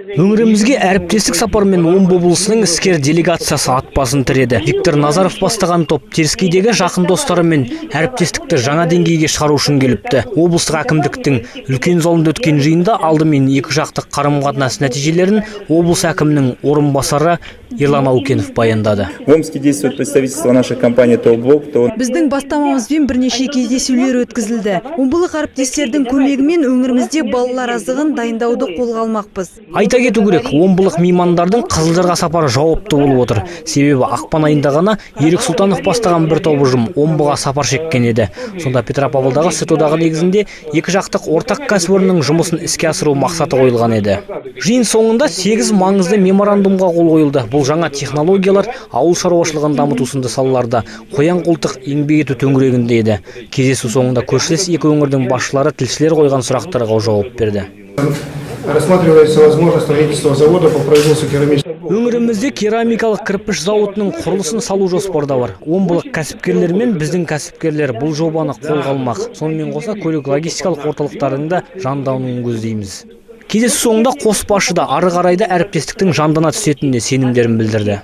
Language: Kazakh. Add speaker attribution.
Speaker 1: Өңірімізге әріптестік сапармен Омбы облысының іскер делегациясы ат басын тіреді. Виктор Назаров бастаған топ теріскейдегі жақын достарымен әріптестікті жаңа деңгейге шығару үшін келіпті. Облыстық әкімдіктің үлкен залында өткен жиында алдымен екі жақты қарым-қатынас нәтижелерін облыс әкімінің орынбасары Ерлан Аукенов баяндады.
Speaker 2: В Омске действует представительство наших компаний ТОО «Блок», ТОО
Speaker 3: Біздің бастамамызбен бірнеше кездесулер өткізілді. Омбылық әріптестердің көмегімен өңірімізде балалар азығын дайындауды қолға алмақпыз.
Speaker 1: Айта кету керек, омбылық меймандардың Қызылжарға сапары жауапты болып отыр. Себебі ақпан айында ғана Ерік Сұлтанов бастаған бір топ ұжым Омбыға сапар шеккен еді. Сонда Петропавлдағы сүт одағы негізінде екі жақтық ортақ кәсіпорынның жұмысын іске асыру мақсаты қойылған еді. Жиын соңында 8 маңызды меморандумға қол қойылды. Бұл жаңа технологиялар, ауыл шаруашылығын дамыту сынды салаларда қоян қолтық еңбек ету төңірегінде еді. Кездесу соңында көршілес екі өңірдің басшылары тілшілер қойған сұрақтарға жауап берді.
Speaker 4: Рассматривается возможность строительства завода по производству керамических
Speaker 1: Өңірімізде керамикалық кірпіш зауытының құрылысын салу жоспарда бар. Омбылық кәсіпкерлер мен біздің кәсіпкерлер бұл жобаны қолға алмақ. Сонымен қоса, көлік логистикалық орталықтардың да жандануын көздейміз. Кездесу соңында қос басшы да ары қарай да әріптестіктің жандана түсетініне сенімдерін білдірді.